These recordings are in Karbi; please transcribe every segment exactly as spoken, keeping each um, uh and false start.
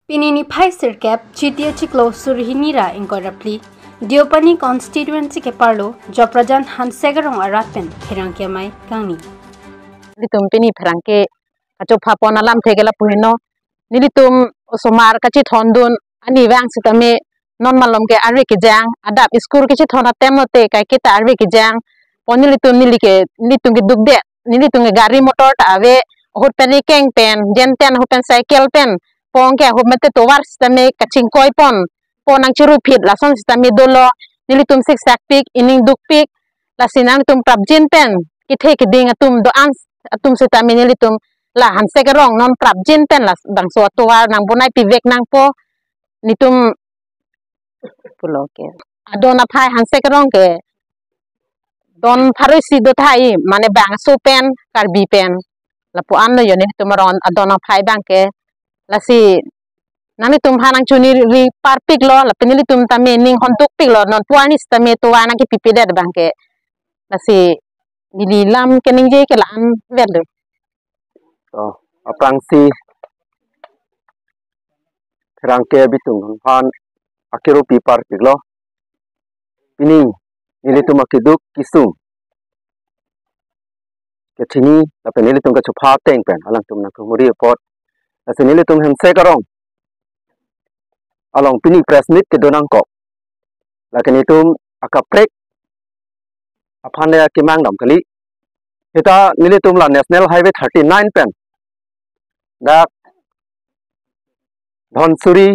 Pini niphai sirkep, Chiti achiklo suri hini ra ingkoi ra phli, Deopani constituency keparlo Joprajan Hanse Karong arat pen pherangke amei kangni. Nelitum pini pherangke kachopha pon alamthe ke lapu heno. Nelitum osomar kachethondun ani vang sitame non malom ke arve kejang, adap school kachethon atemlote kaiketa arve kejang. Pon nelitum neli ke, nelitum keduk det, nelitum ke gari motor ta ave, ahut pen ekeng pen, jenten ahut pen cycle pen, pon ke ahut mate tovar sitame kachingkoi pon, pon nangchiruphit lason sitame dolo, nelitum siksakpik, ining dukpik, lasi nangtum prapjin pen, kethe keding atum do-an atum sitame nelitum la Hanse Karong non prapjin pen labangso atovar nangbonai pivek nangpo, nelitum pulo ke. Adon aphai Hanse Karong ke don pharo isi do tahai, mane bangso pen, Karbi pen. Lapu-an lo yo nelitum arong adon aphai abang ke. Lasi nanglitum aphan nangchoningri parpiklo, lapen nelitum tame ning hondukpiklo, non pu arni sitame tovar nangkepipedet abang ke. Lasi neli lam keningje ke la-an vet lo. To, aphrangsi pherangke abitung aphan akero pi parpiklo. Pini nelitum akeduk kesung kechini lapen nelitum kachopha ateng pen alangtum nangthumri apot, lasi nelitum Hanse Karong along pini press meet kedo nangkok. Lake nelitum akaprek aphan le kemang dam kali. Seta nelitum la National Highway thirty-nine pen dak Dhansiri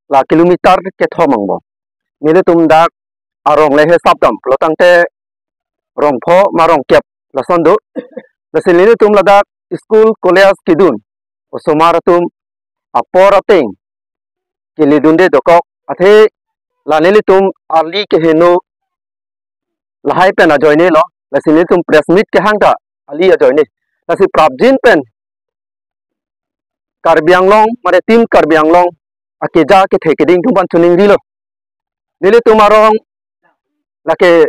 la kilometer kethom angbong. Nelitum dak arong le he sap dam, lo tangte rong pho ma rong kep lason do. Lasi nelitum ladak school college kedun osomar atum apor ateng keledunde dokok, athe la nelitum ali keheno lahai pen ajoine lo, lasi nelitum press meet kehang ta ali ajoine. Lasi prapjin pen Karbi Anglong, mane Team Karbi Anglong akeja kethe keding atum aphan choningrilo. Nelitum arong lake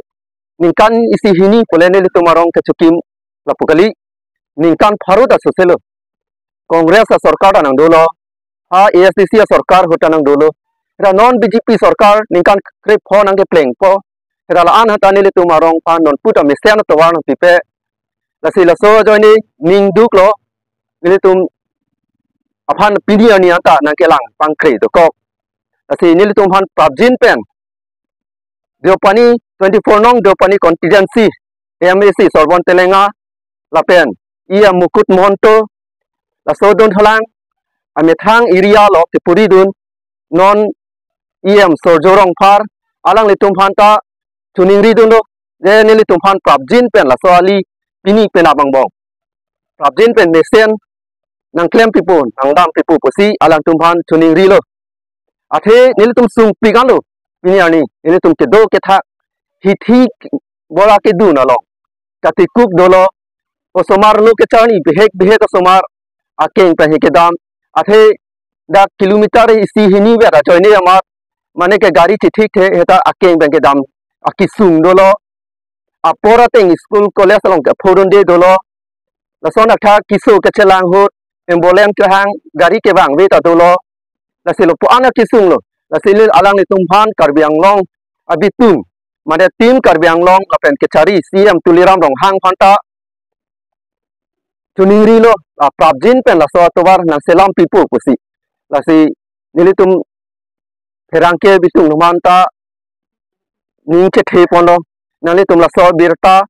ningkan isi hini pule nelitum arong kechokim lapu kali, ningkan pharo ta soselo. Congress asorkar ta nangdolo, ha A S D C asorkar ahut ta nangdolo. Ra non B J P sorkar ningkan krepho nangkeplengpo. Ra la-an ahut ta nelitum arong aphan non pu ta mesen atovar nangpipe. Lasi laso ajoine ning duklo, nelitum aphan pini arni anta nangkelang pangkre dokok. Lasi nelitum aphan prapjin pen Deopani, twenty-four nong Deopani constituency M A C Sorbon Telenga lapen E M Mukut Mahanta, laso adon halang amethang area lo kepuridun non E M Surjya Rongphar, alanglitum aphan ta choningridunlo, je nelitum aphan prapjin pen laso ali pini penap angbong prapjin pen mesen nangklempipo, nangdampipo pusi alangtum aphan choningrilo. Athe nelitum sungpik anlo, pini arni nelitum kedo kethak hithi bora kedun along katikuk dolo, osomar lo kecharni bihek bihek osomar akeng pen he kedam. Athe dak kilometer isi hini vet ajoine amat, mane ke gari chithikthe, heta akeng pen kedam akesung dolo. Apor ateng school college along kephodunde dolo. Lason athak keso kechelang ahut, ambulance kehang, gari kevangve ta dolo. Lasi lapu-an akesung lo. Lasi neli alanglitum aphan Karbi Anglong abitung, mane Team Karbi Anglong lapen kechari C M Tuliram Ronghang aphan ta choningrilo, la prapjin pen laso atovar nangselampipo pusi. Lasi nelitum pherangke abitung atum aphan ta ning chethe ponlo, nanglitum laso abirta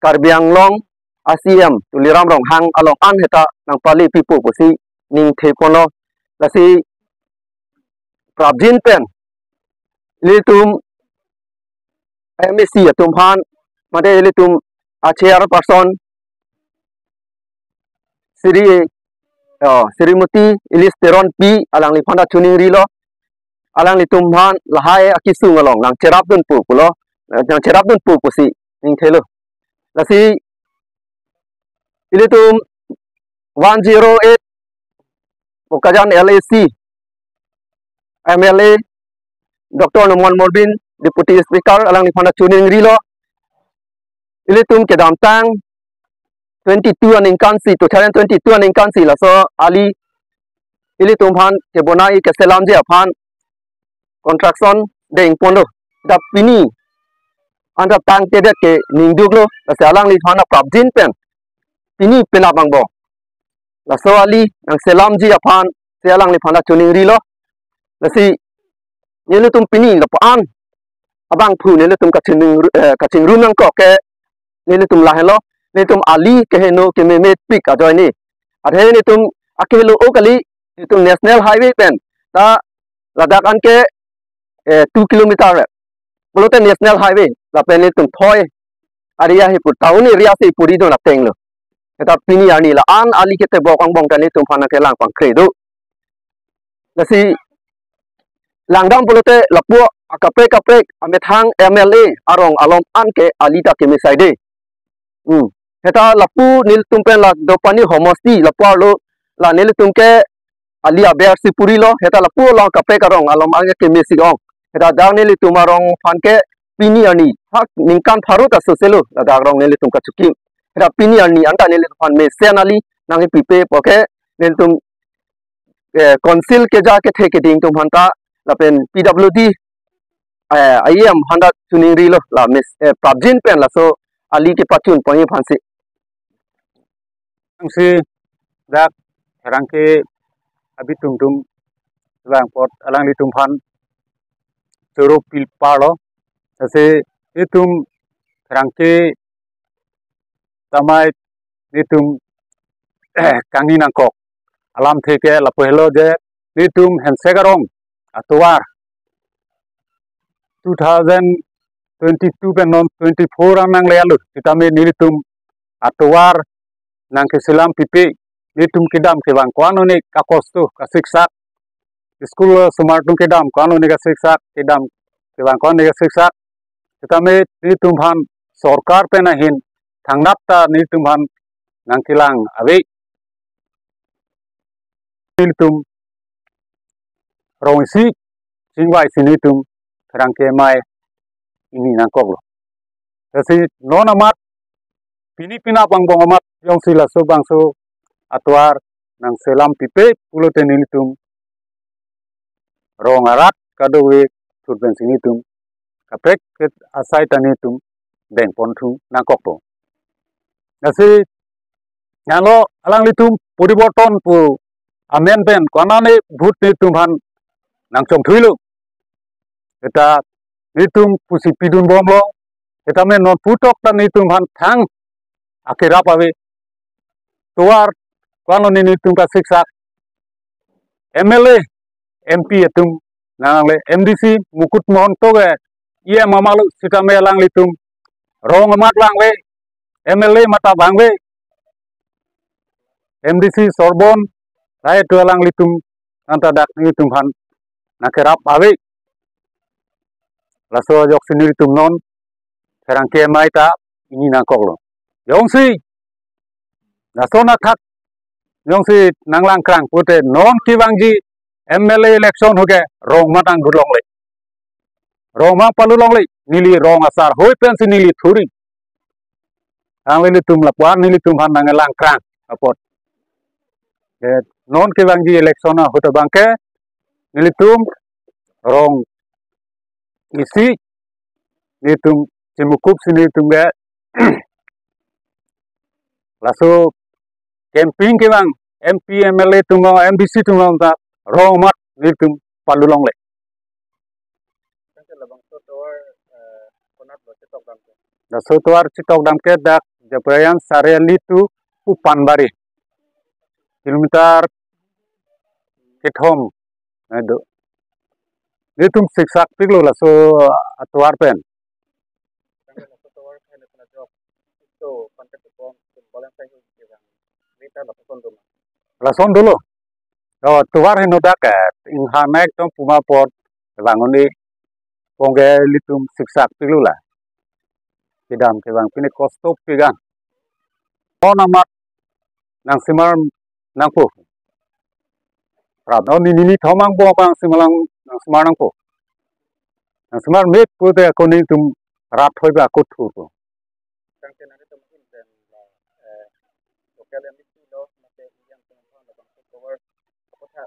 Karbi Anglong a C M Tuliram Ronghang along an heta nangpalepipo pusi ning the ponlo. Lasi prapjin pen ilitum M A C atum aphan, mate ilitum a chairperson Sri, oh, Srimati Elis Teronpi alangliphan ta choningrilo. Alanglitum aphan lahai akesung along nangcherapdunpo pulo, nangcherapdunpo pusi ning thelo. Lasi ilitum one zero eight Bokajan L A C M L A Doctor Numal Morbin, Deputy Speaker, alangliphan ta choningrilo. Ilitum kedamtang twenty-two aningkan si, two thousand twenty-two aningkan si laso ali ilitum aphan kebonai keselamji aphan construction dengponlo. Dak pini anta tangtedet ke ningduklo, lasi alangliphan aprapjin pen pini penap angbong laso ali nangselamji aphan si alangliphan ta choningrilo. Lasi nelitum pini lapu-an abangphu nelitum kachingrum, eh, kachingrum nangkok ke nelitum lahenlo, nelitum ali keheno kememepik ajoine. Athe nelitum akehelo o kali, nelitum National Highway pen ta ladak anke, eh, two kilometer le. Pulote National Highway, lapen nelitum thoi area hi pu town area si puri dun atenglo. Seta pini arni la-an ali ketebok angbong ta nelitum aphan kelang pangkre do. Lasi langdam pulote lapu akaprek kaprek amethang M L A arong alom anke ali ta kemesai de. Hmm. Seta lapu nelitum pen la Dopani homosti lapu arlo la nelitum ke ali aber si purilo, seta lapu along kaprek arong alom anke kemesik ong. Seta dak nelitum arong aphan ke pini arni hak ningkan pharo ta soselo ladak arong nelitum kachikim. Seta pini arni anta nelitum aphan mesen ali nangkepipe puke nelitum, eh, council keja kethe keding atum aphanta lapen P W D, eh, I M aphanta choningrilo la mes, eh, prapjin pen laso ali kepachun ponji aphansi. Angsi dak pherangke abitum tum vang apot alanglitum aphan choro pil parlo. Lasi itum pherangke tamai nelitum kangni nangkok alamthe ke lapu helo je nelitum Hemsek arong atovar two thousand twenty-two pen non twenty-four an nangle alo, sitame nelitum atovar nangkeselam pipe, nelitum kedam kevang ko-an lone kakosto kasiksak, school osomar atum kedam ko-an lone kasiksak, kedam kevang ko-an lone kasiksak, sitame nelitum aphan sorkar pen ahin thangnat ta nelitum aphan nangkelang ave. Nelitum rong isi chingvai si nelitum pherangke amei ingni nangkoklo. Lasi non amat pini penap angbong amat jongsi laso bangso atovar nangselam pipe pulote nelitum rong arat kadokave thur pensi nelitum kaprek ke asai ta nelitum dengponthu nangkokpo. Lasi nanglo alanglitum poriborton pu amen pen ko-an lone vote nelitum aphan nangchongthuilo. Seta nelitum pusi pidunbomlo. Seta me non puthot ta nelitum aphan thang akerap ave. Tovar ko-an lone nelitum kasiksak. M L A, M P atum nangle, M D C Mukut Mahanta ke E M amalo, sitame alanglitum rong amat vangve, M L A mata vangve, M D C Sorbon, lahai atum alanglitum anta dak nelitum aphan nangkerap ave. Laso ajoksi nelitum non pherangke amei ta ingni nangkoklo. Jongsi lason athak jongsi nanglangkrang pute non kevangji M L A election hoke rong amat nangdut longle. Rong amat palu longle, neli rong asar hoi pensi neli thuri. Ang nelitum lapu-an nelitum aphan nanglangkrang apot. Eh, non kevangji election ahut abangke nelitum rong isi nelitum chimukup si nelitum ke laso campaign kevang M P, M L A atum, M D C atum ta rong amat nelitum palu longle. Tangke labangso tovar, eh, konat lo chetok dam ke? Laso tovar chetok dam ke dak Jabrayan Sariali to Upanbari. Kilometer kethom. Ado. Nelitum siksak piklo laso atovar pen. Tangke laso tovar pen pen ajok. To pantek pon, balang sai ho ke bang. Meta lapuson dum. Lason dolo. Oh, tovar heno dak, eh, inghan ekdom puma apot vang un-e pon ke nelitum siksak piklo la. Kedam kevang pine kosto pik an. Ko-an amat nangsemar nangpo. Prap non nini ni thom angbong abang semar lang nangsemar nangpo. Nangsemar mek pute ako nelitum rat hoi ba ako thurpo. Tangke nangtum hin pen la, eh, local M D C lo, mate yang pen labangso tovar apot ha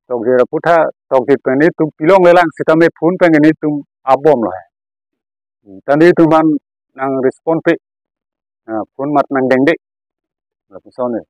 tokjir aphuthak tokjir pen nelitum pilonglelang sitame phone pen nelitum apbomlo he. Hmm, ta nelitum aphan nang respond pe. Ah, phone mat nangdengde. Lapuson ne.